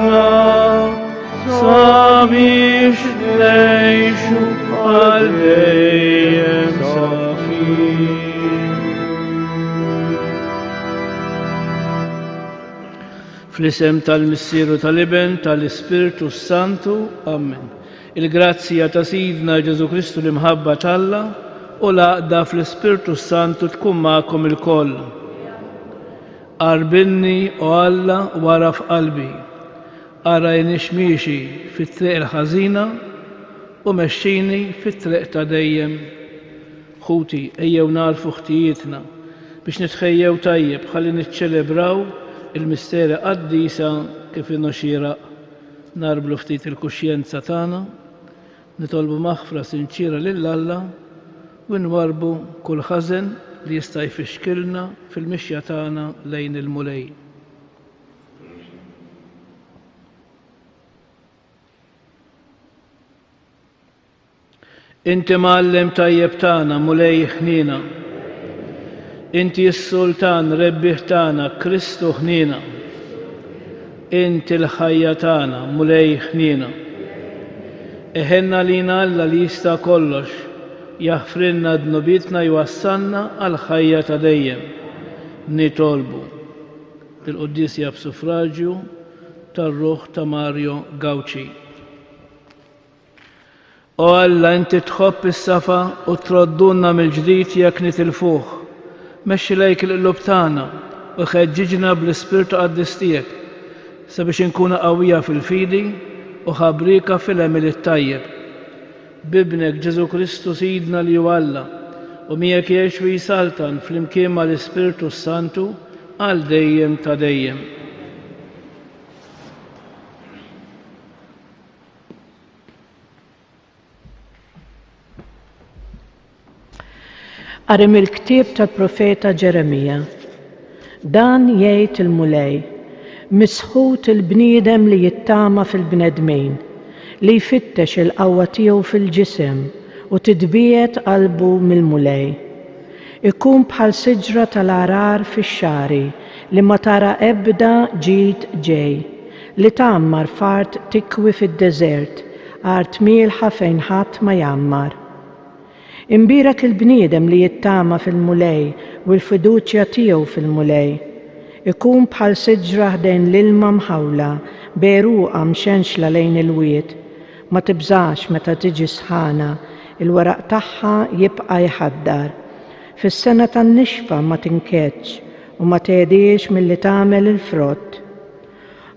tagħna sabiex ngħixu għal dejjem safin. Fl-isem tal-Missier u tal-Iben tal-Ispirtu s-Santu. Amen. Il-grazzja ta' Sidna Ġesù Kristu l-imħabba t'Alla u l-għaqda fl-Ispirtu s-Santu tkun magħkom ilkoll. Għarbilni, o Alla, u agħraf qalbi. Ara iniex miexi fit-triq il-ħażina u mexxini fit-triq ta' dejjem. Ħuti, ejjew nagħrfu ħtijietna biex nitħejjew tajjeb ħalli niċċelebraw il-misteri qaddisa kif inhu xieraq. Nagħrblu ftit il-kuxjenza tagħna, nitolbu maħfra sinċiera lil Alla u nwarrbu kull ħażen li jista' jfixkilna fil-mixja tagħna lejn il-Mulej. Inti mgħallem tajjeb tagħna, Mulej ħniena. Inti s-Sultan rebbieħ tagħna, Kristu ħniena. Inti l-ħajja tagħna, Mulej ħniena. Iħenn għalina Alla li jista' kollox, jaħfrilna dnubietna jwassalna għall-ħajja ta' dejjem. Nitolbu. Il-quddies hija b'suffraġju tar-ruħ ta' Mario Gauci. O Alla, inti tħobb is-safa u troddulna mill-ġdid jekk nitilfuh. Mexxi lejk il-qlub tagħna u ħeġġiġna bl-Ispirtu Qaddis tiegħek, sabiex inkunu qawwija fil-fidi u ħabrieka fil-għemil it-tajjeb. B'Ibnek Ġesù Kristu Sidna li hu Alla, u miegħek jgħix u jsaltan flimkien mal-Ispirtu s-Santu għal dejjem ta' dejjem. Qari mill-ktieb tal-profeta Ġeremija. Dan jgħid il-Mulej, Misħut il-bniedem li jittama fil-bnedmin, li jfittex il-qawwa tiegħu fil-ġisem u titbiegħed qalbu mill-Mulej. Ikun bħal siġra tal-għargħar fix-xagħri li ma tara ebda ġid ġej. Li tgħammar f'art tikwi fid-deżert, art mielħa fejn ħadd ma jgħammar. Imbierek il-bniedem li jittama fil-Mulej u l-fiduċja tiegħu fil-Mulej. Ikun bħal siġra ħdejn l-ilma mħawla, b'għeruqha mxenxla lejn il-wied. Ma tibżax meta tiġi s-sħana, il-weraq tagħha jibqa' jħaddar. Fis-sena tan-nixfa ma tinkeddx u ma tgħediex milli tagħmel il-frott.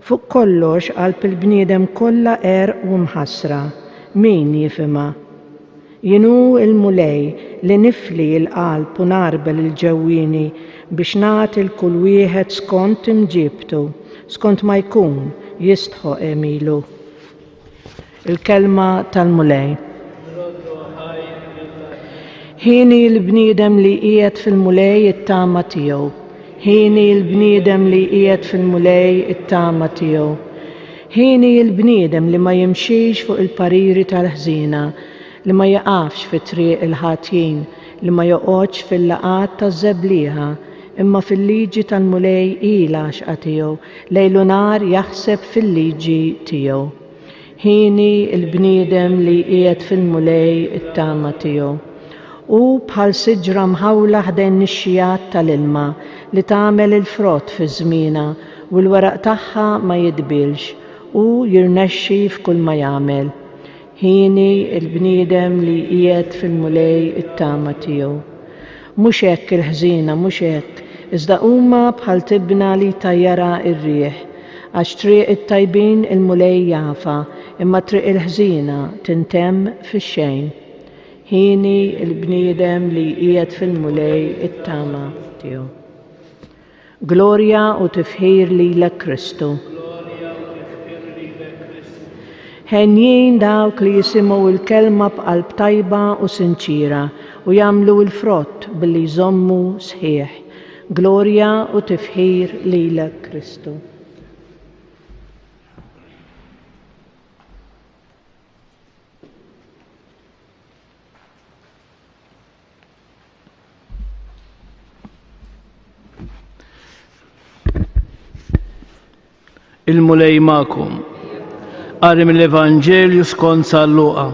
Fuq kollox qalb il-bniedem kollha għerq u mħassra, min jifhimha? Jien hu l-Mulej li nifli l-qalb u ngħarbel il-ġewwieni biex nagħti 'l kull wieħed skont imġiebtu, skont ma jkun jistħoq għemilu. Il-Kelma tal-Mulej. Hieni l-bniedem li jqiegħed fil-Mulej it-tama tiegħu. Hieni l-bniedem li jqiegħed fil-Mulej it-tama tiegħu. Hieni l-bniedem li ma jimxix fuq il-pariri tal-ħżiena, li ma jiqafx fi triq il-ħatjin, li ma joqgħodx fil-laqgħat taż-żeblieħa, imma fil-liġi tal-Mulej hi l-għaxqa tiegħu, lejl u nhar jaħseb fil-liġi tiegħu. Hieni l-bniedem li jqiegħed fil-Mulej it-tama tiegħu. Hu bħal siġra mħawla ħdejn nixxigħat tal-ilma, li tagħmel il-frott fi żmienha u l-weraq tagħha ma jidbielx, hu jirnexxi f'kulma jagħmel. Hieni l-bniedem li jqiegħed fil-Mulej it-tama tiegħu. Mhux hekk il-ħżiena, mhux hekk, iżda huma bħal tibna li jtajjarha r-riħ. Għax triq it-tajbin il-Mulej jafha, imma triq il-ħżiena tintemm fix-xejn. Hieni l-bniedem li jqiegħed fil-Mulej it-tama tiegħu. Glorja u tifħir lilek Kristu. Henjin dawk li jisimgħu l-kelma b'qalb tajba u sinċiera u jagħmlu l-frott billi jżommu sħiħ. Glorja u tifħir lilek Kristu. Il-Mulej magħkom. Qari mill-Evanġelju skont San Luqa.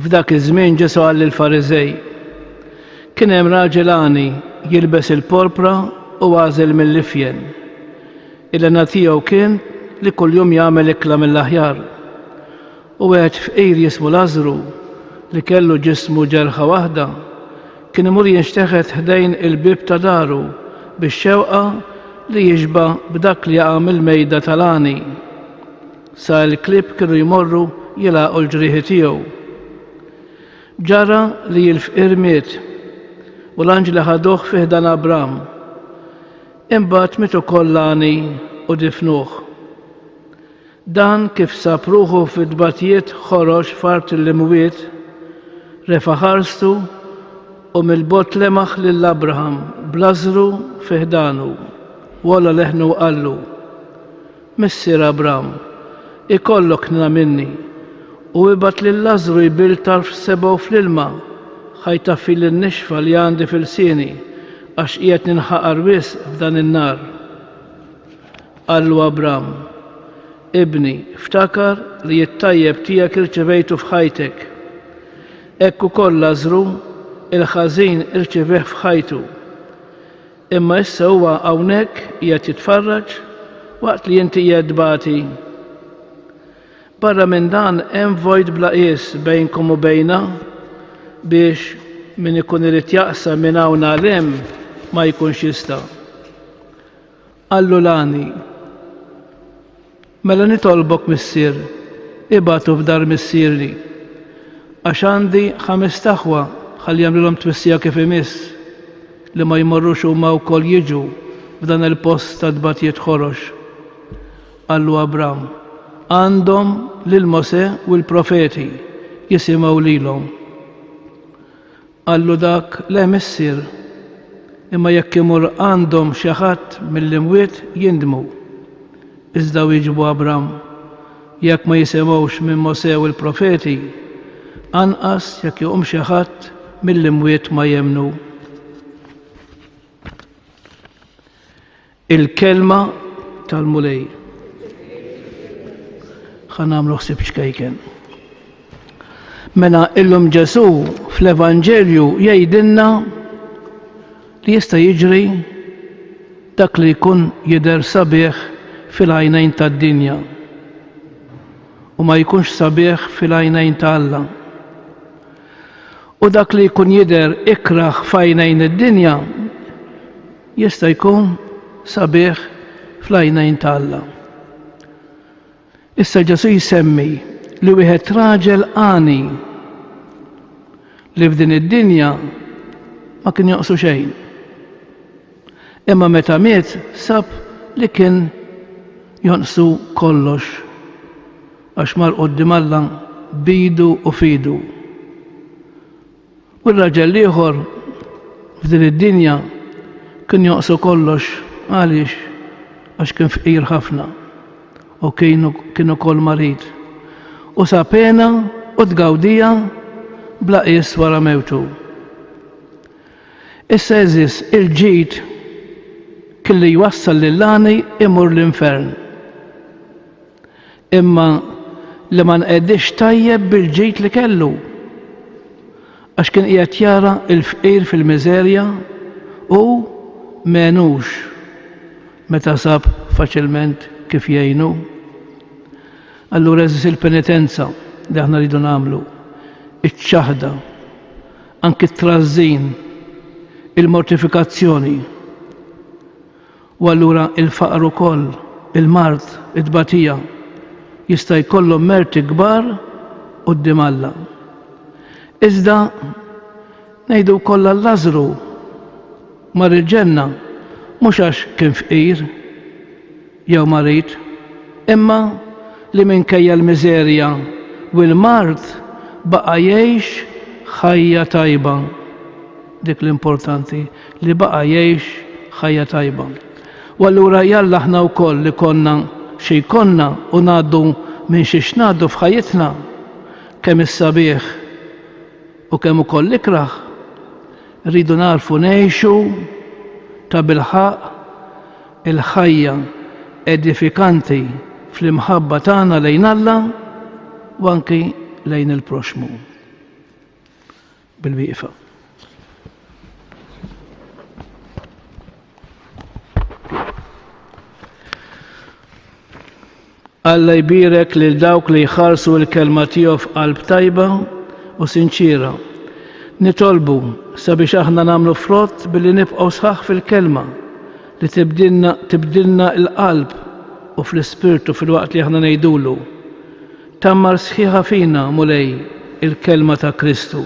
F'dak iż-żmien Ġesù qal lill-Fariżej, Kien hemm raġel għani jilbes il-porpra u għażel mill-ifjen. Il-hena tiegħu kien li kuljum jagħmel ikla mill-aħjar. U wieħed fqir jismu Lażżru, li kellu ġismu ġerħa waħda, kien imur jinxteħet ħdejn il-bieb ta' daru bix-xewqa li jixba' b'dak li jaqa' mill-mejda tal-għani. Sa l-klieb kienu jmorru jilagħqu l-ġrieħi tiegħu. Ġara li l-fqir miet, u l-anġli ħaduh fi ħdan Abram. Imbagħad miet ukoll l-għani u difnuh. Dan kif sab ruħu fi tbatijiet ħorox f'art l-imwiet, refa' ħarstu u mill-bogħod lemaħ lil Abraham b'Lażżru fi ħdanu, u għolla leħnu u qallu, Missier Abram, ikollok ħniena minni, u ibgħat lil Lażżru jbill tarf sebgħu fl-ilma, ħa jtaffili n-nixfa li għandi f'ilsieni, għax qiegħed ninħaqar wisq f'dan in-nar. Qallu Abram, Ibni, ftakar li t-tajjeb tiegħek irċevejtu f'ħajtek. Hekk ukoll Lażżru, il-ħażin irċevieh f'ħajtu. Imma issa huwa hawnhekk qiegħed jitfarraġ waqt li inti qiegħed tbati. Barra minn dan hemm vojt bla qies bejnkom u bejna biex min ikun irid jaqsam minn hawn għal hemm ma jkunx jista'. Qallu l-għani, Mela nitolbok, missier, ibagħtu f'dar missieri, għax għandi ħamest aħwa ħalli jagħmlilhom twissija kif imiss, li ma jmorrux huma wkoll jiġu f'dan il-post ta' tbatijiet ħorox. Qallu Abram, Għandhom lil Mosè u l-profeti, jisimgħu lilhom. Qallu dak, Le, Missier, imma jekk imur għandhom xi ħadd mill-imwiet jindmu. Iżda wieġbu Abram, Jekk ma jisimgħux minn Mosè u l-profeti, anqas jekk iqum xi ħadd mill-imwiet ma jemmnu. Il-kelma tal-Mulej. Ħa nagħmlu ħsieb ċkejken. Mela illum Ġesù fl-Evanġelju jgħidilna li jista' jiġri dak li jkun jidher sabiħ fil-għajnejn tad-dinja u ma jkunx sabiħ fil-għajnejn ta' Alla. U dak li jkun jidher ikrah f'għajnejn id-dinja jista' jkun sabiħ fl-għajnejn ta' Alla. Issa Ġesù jsemmi li wieħed raġel għani li f'din id-dinja ma kien joqsu xejn. Imma meta miet sab li kien jonqsu kollox għax mar quddiem Alla b'idu u f'idu. U r-raġel l-ieħor f'din id-dinja kien jonqsu kollox għaliex għax kien fqir ħafna u kien kien ukoll marid. U sa pena u tgawdija bla qies wara mewtu. Issa għeżież il-ġid kien li jwassal lill-għani imur l-infern. Imma li ma nqediex tajjeb bil-ġid li kellu. Għax kien qiegħed jara l-fqir fil-miżerja u m'għenux meta sab faċilment kif jgħinu. Allura eżis il-penitenza li aħna rridu nagħmlu, iċ-ċaħda, anki t-trażżin, il-mortifikazzjoni. U allura il-faqar ukoll, il-mard, it-tbatija, jista' jkollhom merti kbar quddiem Alla. Iżda ngħidu wkoll għal Lażru mar il-ġenna mhux għax kien fqir jew marid, imma li minkejja l-miżerja u l-mard baqa' jgħix ħajja tajba. Dik l-importanti, li baqa' jgħix ħajja tajba. U allura jalla aħna wkoll li konna xi jkollna u ngħaddu minn xiex ngħaddu f'ħajjitna, kemm is-sabiħ u kemm ukoll l-ikrah, rridu nagħrfu ngħixu tabilħaqq. il-ħajja edifikanti fl-imħabba tagħna lejn Alla u anki lejn il-proxmu. Bil-wieqfa. Alla jbierek lil dawk li jħarsu l-kelma tiegħu f'qalb tajba u sinċiera. Nitolbu sabiex aħna nagħmlu frott billi nibqgħu sħaħ fil-kelma li tibdilna tibdilna l-qalb u fl-ispirtu filwaqt li aħna ngħidulu. Tgħammar sħiħa fina, Mulej, il-kelma ta' Kristu.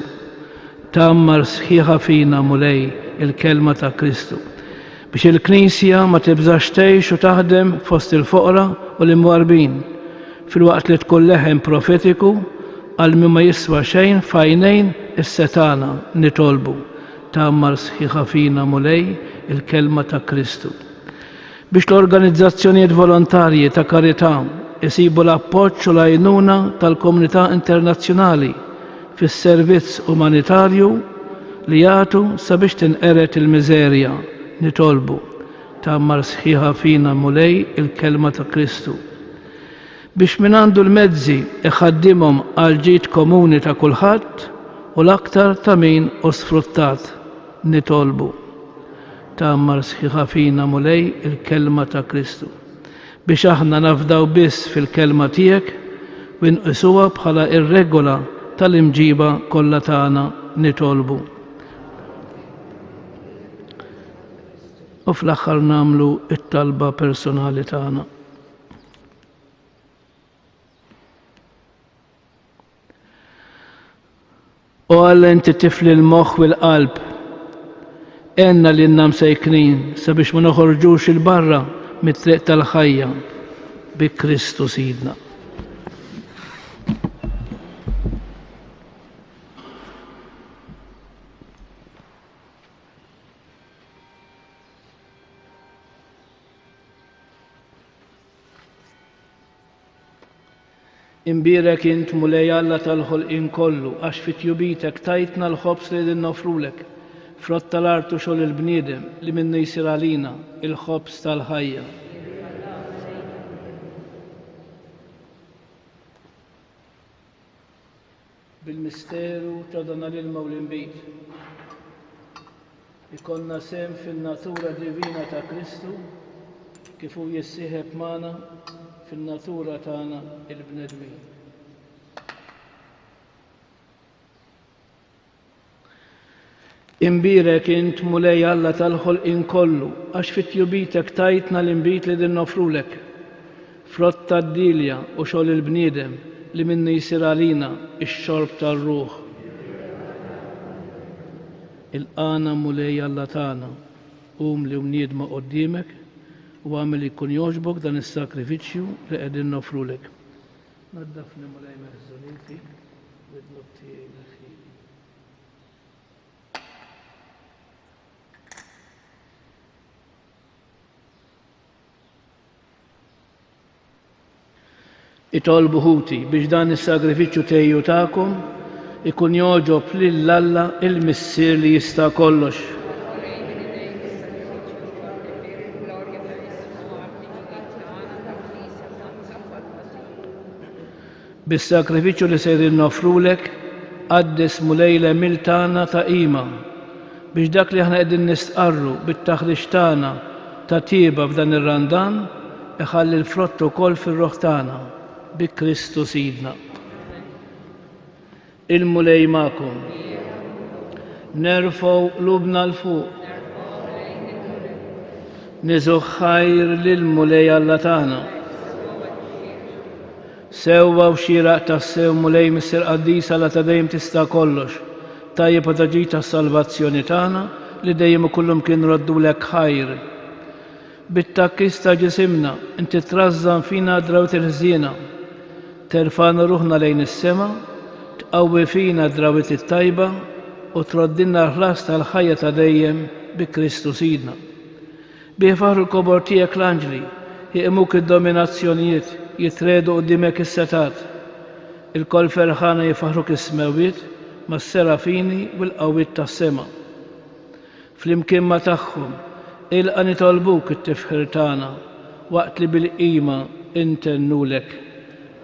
Tgħammar sħiħa fina, Mulej, il-kelma ta' Kristu. Biex il-Knisja ma tibżax tgħix u taħdem fost il-foqra u l-imwarrbin, filwaqt li tkun leħen profetiku għal min ma jiswa xejn f'għajnejn is-setgħana, nitolbu, tgħammar sħiħa fina, Mulej, il-kelma ta' Kristu. Biex l-organizzazzjonijiet volontarji ta' karità jsibu l-appoġġ u l-għajnuna tal-komunità internazzjonali fis-servizz umanitarju li jagħtu sabiex tinqered il-miżerja, nitolbu, tgħammar sħiħa fina, Mulej, il-Kelma ta' Kristu. Biex min għandu l-mezzi iħaddimhom għall-ġid komuni ta' kulħadd u l-aktar ta' min hu sfruttat, nitolbu. Tgħammar sħiħa fina, Mulej, il-Kelma ta' Kristu. Biex aħna nafdaw biss fil-Kelma tiegħek u nqisuha bħala r-regola tal-imġiba kollha tagħna, nitolbu. U fl-aħħar nagħmlu t-talba personali tagħna. O Alla inti tifli l-moħħ u l-qalb. Għenna lilna msejknin sabiex ma noħorġux 'il barra mit-triq tal-ħajja bi Kristu Sidna. Imbierek int, Mulej Alla tal-ħolqien kollu, għax fi tjubitek tajtna l-ħobż li qegħdin noffrulek, frott tal-art u xogħol il-bniedem, li minnu jsir għalina l-ħobż tal-ħajja. Bil-misteru ta' dan l-ilma u l-inbid, ikollna sehem fin-natura divina ta' Kristu kif hu jissieħeb magħna fin-natura tagħna l-bnedmin. Imbierek int, Mulej Alla tal-ħolqien kollu, għax fi tjubitek tajtna l-inbid li qegħdin noffrulek, frott tad-dielja u xogħol il-bniedem li minnu jsir għalina x-xorb tar-ruħ. Ilqagħna, Mulej Alla tagħna, umli u mniedma quddiemek, u agħmel li jkun jogħġbok dan is-sagrifiċċju li qegħdin noffrulek. Naddafni, Mulej, minn ħżuniti, u d-dnub tiegħi neħħili. Itolbu ħuti biex dan is-sagrifiċċju tiegħi u tagħkom ikun jogħġob lil Alla il-Missier li jista' kollox. Bis-sagrifiċċju li sejrin noffrulek, qaddes Mulej l-għemil tagħna ta' qima, biex dak li aħna qegħdin nistqarru bit-taħriġ tagħna ta' tjieba f'dan ir-Randan iħalli l-frott ukoll fir-ruħ tagħna, bi Kristu Sidna. Il-Mulej magħkom. Nerfgħu qlubna 'l fuq. Niżgħu ħajr lill-Mulej Alla tagħna. Sewwa u xieraq tassew Mulej Missier Qaddis Alla ta' dejjem tista' kollox, tajjeb u ta' ġid għas-salvazzjoni tagħna li dejjem u kullumkien nroddulek ħajr. Bit-tgħakkis ta' ġisimna, inti trażżan fina d-drawwiet il-ħżiena. Terfagħna ruħna lejn is-sema, tqawwi fina d-drawwiet it-tajba, u troddilna l-ħlas tal-ħajja ta' dejjem bi Kristu Sidna. Bih ifaħħru l-kobor tiegħek l-anġli, iqimuk id-dominazzjonijiet, jitriegħdu quddiemek is-setgħat. Ilkoll ferħana jifaħħruk is-smewwiet mas-serafini u l-qawwiet tas-sema. Flimkien ma' tagħhom. Ilqa' nitolbuk it-tifħir tagħna waqt li bil-qima intennulek,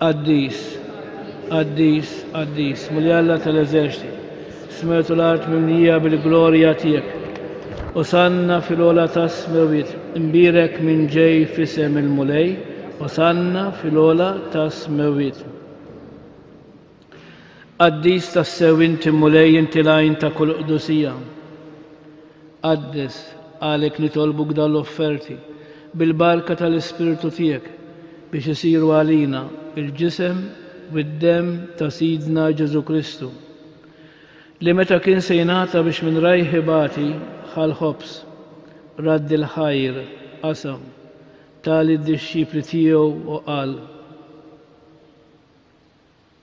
Qaddis, qaddis, qaddis, Mulej Alla tal-eżerċti, smewt u l-art mimlija bil-glorja tiegħek. Osanna fil-ogħla tas-smewwiet, imbierek min ġej f'isem il-Mulej, Osanna fil-ogħla tas-smewwiet. Qaddis tassew inti Mulej inti l-għajn ta' kull qdusija. Qaddes, għalhekk nitolbuk dawn l-offerti, bil-barka tal-Ispirtu tiegħek, biex isiru għalina l-ġisem u d-demm ta' Sidna Ġesù Kristu, li meta kien se jingħata biex minn rajh ibati, ħa l-ħobż, radd il-ħajr, qasam, ta lid-dixxipli tiegħu u qal,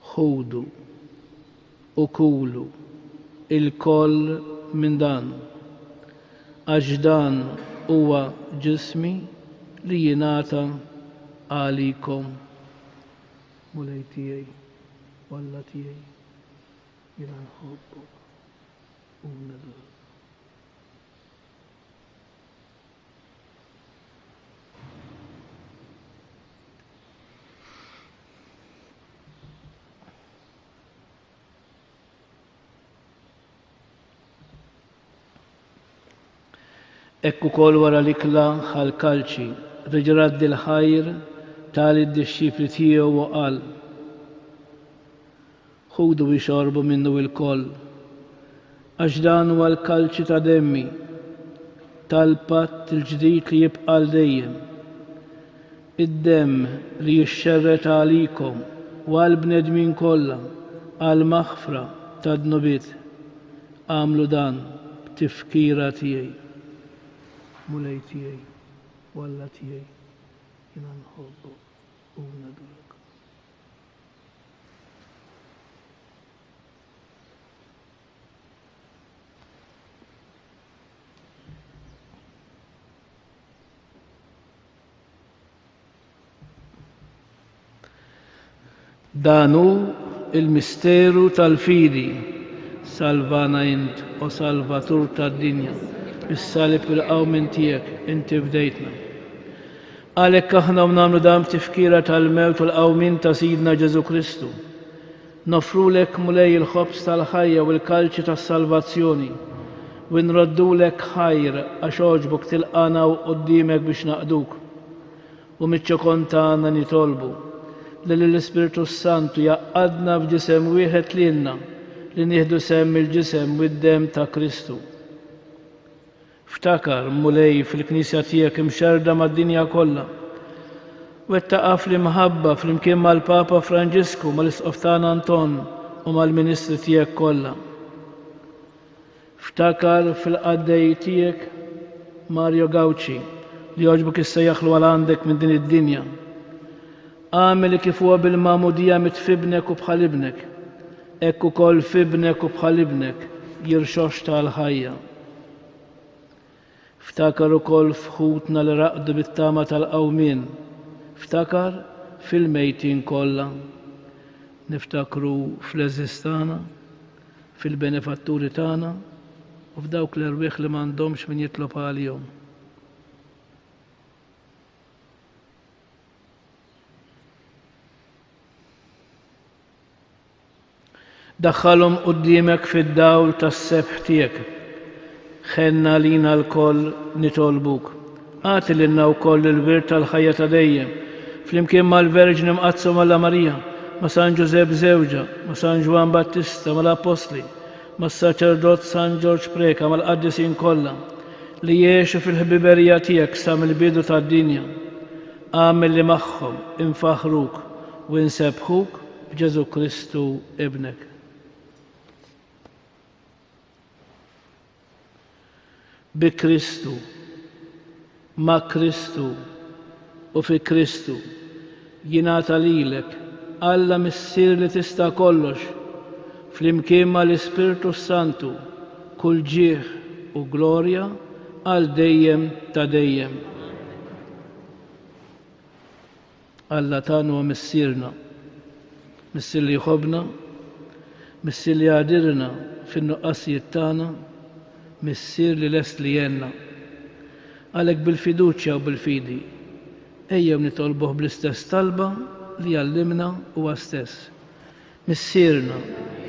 Ħudu u kulu ilkoll minn dan, għax dan huwa ġismi li jingħata għalikom. Mulej tiegħi u Alla tiegħi, jiena nħobbok u nadurak. Hekk ukoll wara l-ikla ħa l-kalċi, reġa' radd il-ħajr, ta lid-dixxipli tiegħu u qal, Ħudu ixorbu minnu ilkoll, għax dan huwa l-kalċi ta' demmi, tal-patt il-ġdid li jibqa' għal dejjem. Id-demm li jixxerred għalikom u għall-bnedmin kollha għall-maħfra tad-dnubiet. Agħmlu dan b'tifkira tiegħi. Mulej tiegħi u Alla tiegħi, jiena nħobbok u nadurak. Dan hu l-misteru tal-fidi. Salvana int, o Salvatur tad-dinja, bis-salib u l-qawmien tiegħek inti fdejtna. Għalhekk aħna u nagħmlu dan b'tifkira tal-mewt u l-qawmien ta' Sidna Ġesù Kristu, noffrulek Mulej il-ħobż tal-ħajja u l-kalċi tas-salvazzjoni, u nroddulek ħajr għax għoġbok tilqagħna hawn quddiemek biex naqduk. U miċ-ċokon tagħna nitolbu li lill-Ispirtu s-Santu jgħaqqadna f'ġisem wieħed lilna li nieħdu sehem mill-ġisem u d-demm ta' Kristu. Ftakar, Mulej, fil-Knisja tiegħek imxerrda mad-dinja kollha. Wettaqha fl-imħabba flimkien mal-Papa Franġisku, mal-Isqof tagħna Anton u mal-ministri tiegħek kollha. Ftakar fil-qaddej tiegħek Mario Gauci li għoġbok issejjaħlu għal għandek minn din id-dinja. Agħmel li kif huwa bil-magħmudija miet f'ibnek u bħal ibnek, hekk ukoll f'ibnek u bħal ibnek jirxoxta għall-ħajja. Ftakar ukoll f'ħutna li raqdu bit-tama tal-qawmien. Ftakar fil-mejtin kollha. Niftakru fl-għeżież tagħna, fil-benefatturi tagħna u f'dawk l-erwieħ li m'għandhomx min jitlob għalihom. Daħħalhom quddiemek fid-dawl tas-sebħ tiegħek. Ħenn għalina lkoll, nitolbuk. Agħti lilna wkoll il-wirt tal-ħajja ta' dejjem, flimkien mal-Verġni Mqaddsa Malla Marija, ma' San Ġużepp żewġha, ma' San Ġwann Battista, mal-Appostli, mas-Saċerdot San Ġorġ Preca, mal-qaddisin kollha, li għexu fil-ħbiberija tiegħek sa mill-bidu tad-dinja. Agħmel li magħhom infaħħruk u nsebbħuk b'Ġesù Kristu Ibnek. Bi Kristu, ma' Kristu u fi Kristu jingħata lilek, Alla Missier li tista' kollox, flimkien mal-Ispirtu s-Santu, kull ġieħ u glorja għal dejjem ta' dejjem. Alla tagħna huwa Missierna, Missier li jħobbna, Missier li jagħdirna fin-nuqqasijiet tagħna, Missier li lest li jgħinna. Għalhekk bil-fiduċja u bil-fidi, ejjew nitolbuh bl-istess talba li għallimna huwa stess. Missierna,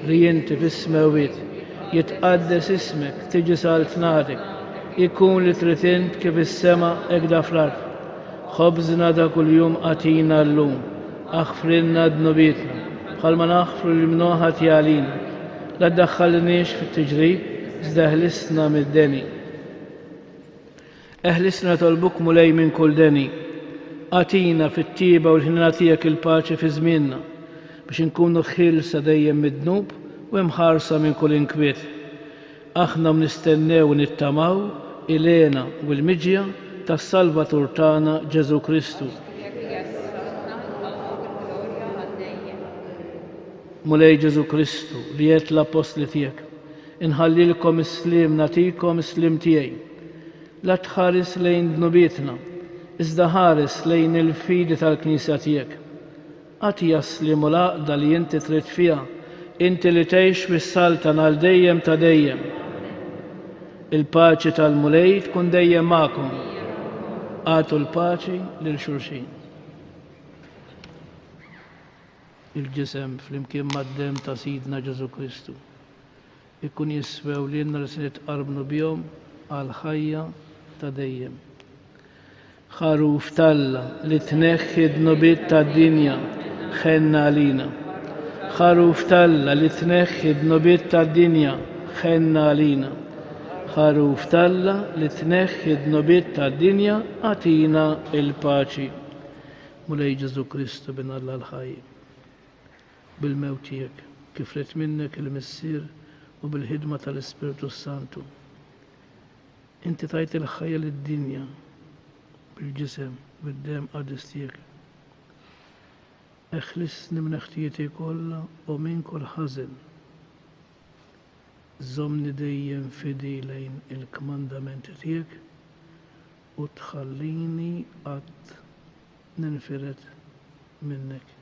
li inti fis-smewwiet, jitqaddes ismek, tiġi saltnatek, ikun li trid int kif is-sema hekk da fl-art. Ħobżna ta' kuljum agħtina llum, aħfrilna dnubietna, bħalma naħfru lil min hu ħati għalina. La ddaħħalniex fit-tiġrib, iżda eħlisna mid-deni. Eħlisna nitolbuk Mulej minn kull deni. Agħtina fit-tjieba u l-ħniena tiegħek il-paċi fi żmienna, biex inkunu ħielsa dejjem mid-dnub u imħarsa minn kull inkwiet. Aħna u nistennew u nittamaw il-hena u l-miġja tas-Salvatur tagħna Ġesù Kristu. Mulej Ġesù Kristu, li għedt l-appostli tiegħek, Inħallilkom is-sliem, nagħtikom is-sliem tiegħi. La tħares lejn dnubietna, iżda ħares lejn il-fidi tal-Knisja tiegħek. Agħtiha s-sliem u l-għaqda li inti trid fiha, inti li tgħix fis-saltan għal dejjem ta' dejjem. Il-paċi tal-Mulej tkun dejjem magħkom. Agħtu l-paċi lil xulxin. Il-ġisem flimkien mad-demm ta' Sidna Ġesù Kristu jkun jiswew lilna li se nitqarbnu bihom għall-ħajja ta' dejjem. Ħaruf t'Alla li tneħħi d-dnubiet tad-dinja, ħenn għalina. Ħaruf t'Alla li tneħħi d-dnubiet tad-dinja, ħenn għalina. Ħaruf t'Alla li tneħħi d-dnubiet tad-dinja, agħtina l-paċi. Mulej Ġesù Kristu Bin Alla l-ħaj, bil-mewt tiegħek, kif ried minnek il-Missier u bil-ħidma tal-Ispirtu s-Santu, inti tajt il-ħajja lid-dinja bil-ġisem u bid-demm qaddis tiegħek. Eħlisni minn ħtijieti kollha u minn kull ħażen. Żommni dejjem fidi lejn il-kmandamenti tiegħek u tħallini qatt ninfired minnek.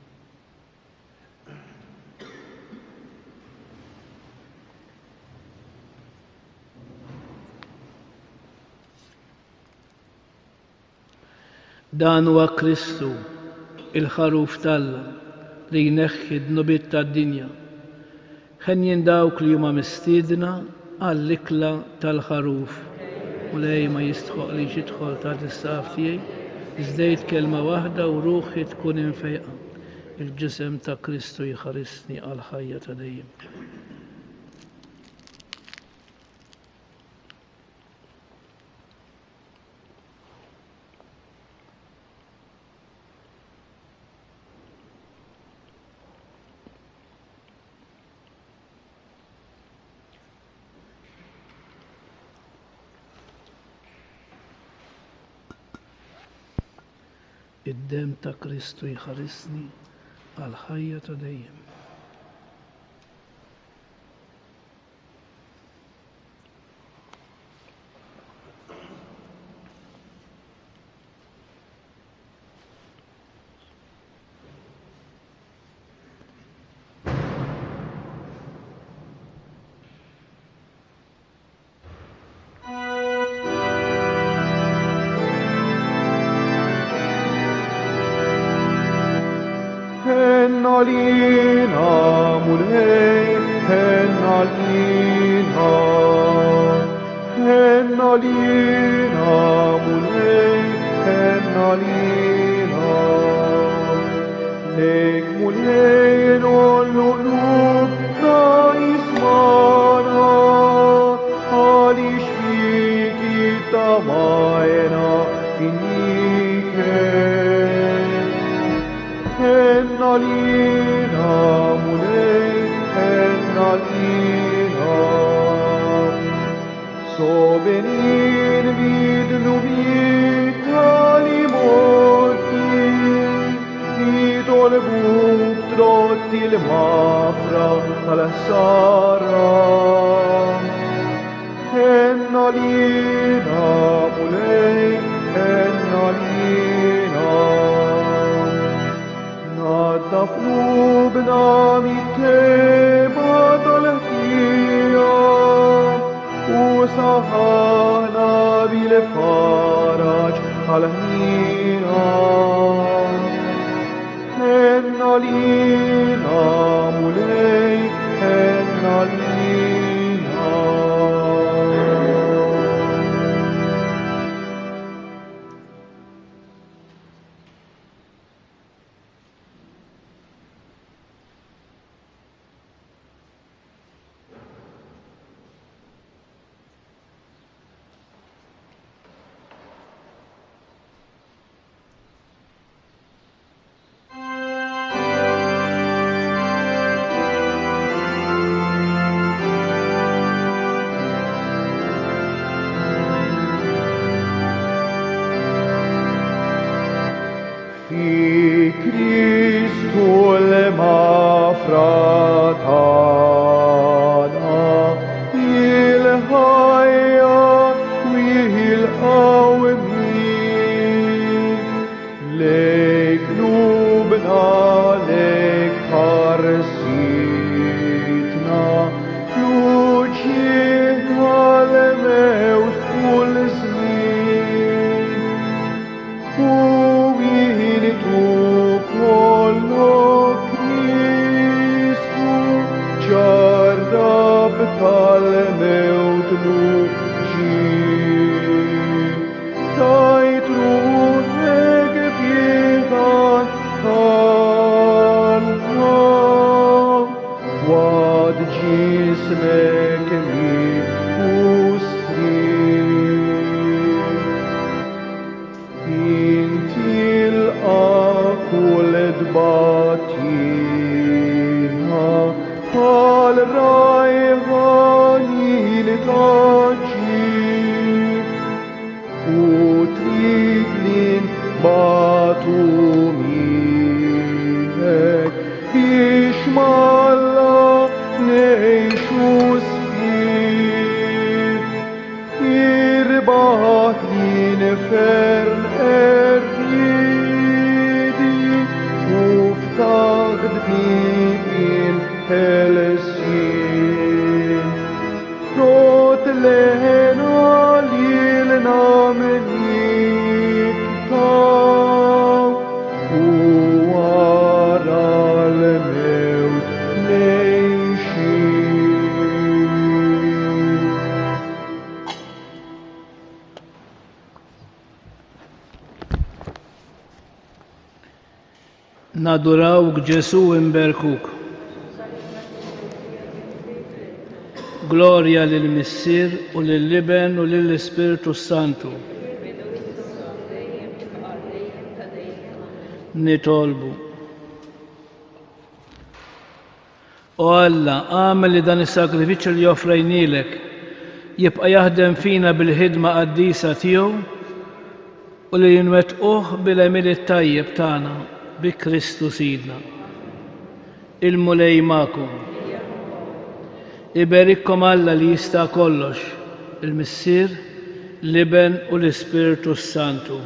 Dan huwa Kristu, il-Ħaruf t'Alla, li jneħħi d-dnubiet tad-dinja. Henjin dawk li huma mistiedna għall-ikla tal-Ħaruf. Mulej, ma jistħoqqlix idħol taħt is-saqaf tiegħi, iżda għid kelma waħda u ruħi tkun imfejqa. Il-ġisem ta' Kristu jħarisni għall-ħajja ta' dejjem. Id-demm ta' Kristu jħarisni għall-ħajja ta' dejjem. Għalina, Mulej, ħenn għalina. Ħenn għalina, Mulej, ħenn għalina. Lejk, Mulej, nollu qlubna ismana, għaliex fik ittamajna fin-niket. Ħenn għalina, Mulej, ħenn għalina. Sobenin bid-dnubiet tal-imgħoddi, nitolbuk trodd il-maħfra tal-ħsara. Ħenn għalina, Mulej, ħenn għalina. Naddaf qlubna mit-tebgħa tal-ħtija u saħħaħna bil-faraġ. Fi Kristu l-mafra tagħna, il-ħajja u il-qawmien. Lejk qlubna, lejk ħarsitna, fl-uġigħ tal-mewt kull żmien. U intu kollok Kristu ġarrab tal-mewt l-uġigħ. Tajt ruħek f'jidan Alla, wad ġismek li ustrieħ. Inti l-ilqa' kull tbatija bħal ragħaj ħanin taġib u trid li nbatu miegħek biex m'Alla ngħixu sħiħ. Irbaħ l-infern qerriedi u ftaħt bieb il-ħelsien. Rott l-hena lilna mnikta u wara l-mewt l-għixien. Nadurawk Ġesù imberkuk. Glorja lill-Missier u lill-Iben u lill-Ispirtu s-Santu. Nitolbu. O Alla, agħmel li dan is-sagrifiċċju li offrejnielek jibqa' jaħdem fina bil-ħidma qaddisa tiegħu u li nwettquh bil-għemil it-tajjeb tagħna bi Kristu Sidna. Il-Mulej magħkom. Iberikkom Alla li jista' kollox, il-Missier, l-Iben u l-Ispirtu s-Santu.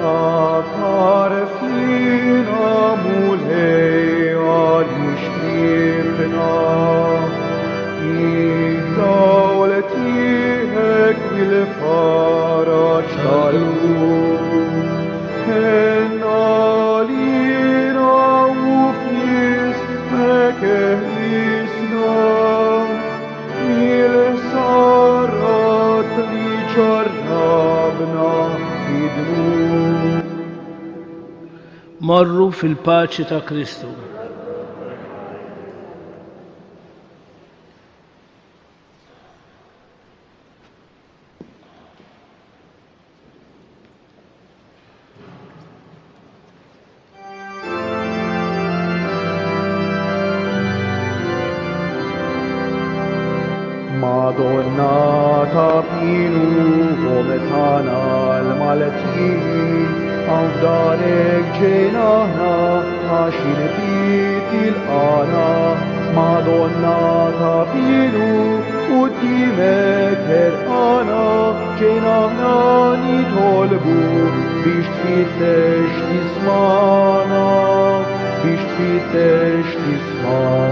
Ftakar fina Mulej għaliex tlifna, id-dawl tiegħek bil-faraġ tal-ruħ. Ħenn għalina u f'ismek eħlisna mill-ħsarat li ġarrabna fid-dnub. Morru fil-paċi ta' Kristu. Madonna ta' Pinu, omm tagħna l-Maltin, hawn f'darek ġejna aħna għax inti tilqana. Madonna ta' Pinu, quddiemek ħerqana, ġejna aħna nitolbu biex tfittex tismana, biex tfittex tismana.